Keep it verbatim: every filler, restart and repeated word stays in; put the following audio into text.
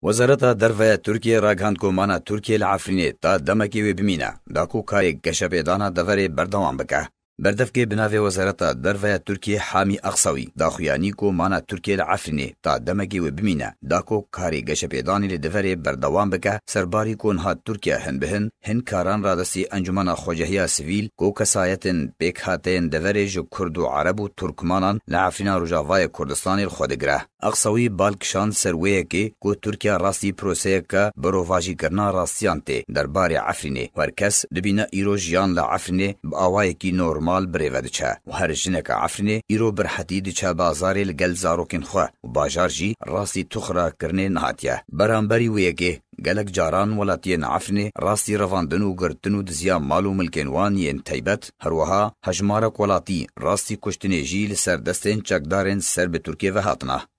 Wezareta Derve ya Tirkiyê ragihand ku mana Tirkiyê li Efrînê ta demekê wê bimîne, da ku karê geşepêdana deverê berdewam bike. Berdevkê bi navê Wezareta Derve ya Tirkiyê Hamî Aqsawî daxuyanî ku mana Tirkiyê li Efrînê ta demekê wê bimîne, da ku karê geşepêdanê li deverê berdewam bike, serbarî ku niha Tirkiye hin bi hin hin karan radestî Encûmena Xwecehiya Sivîl ku kesayetên pêkhateyên deverê ji Kurd û Ereb û Turkmanan li Efrîna Rojavayê Kurdistanê li xwe digire. Aqsawî bal kişand ser wê yekê ku Tirkiye rastî proseyeke berovajîkirina rastiyan tê derbarê Efrînê. Her kes dibîne îro jiyan li Efrînê bi awayekî normal birêve diçe û her jineke Efrînê îro bi rehetî diçe bazarê li gel zarokên xwe û bajar jî rastî tuxrakirinê nehatiye. Beramberî wê yekê, gelek caran welatiyên Efrînê rastî revandin û girtin û diziya mal û milkên wan yên taybet, her wiha hejmarek welatî rastî kuştinê jî li ser destên çekdarên ser bi Tirkiyê ve hatine.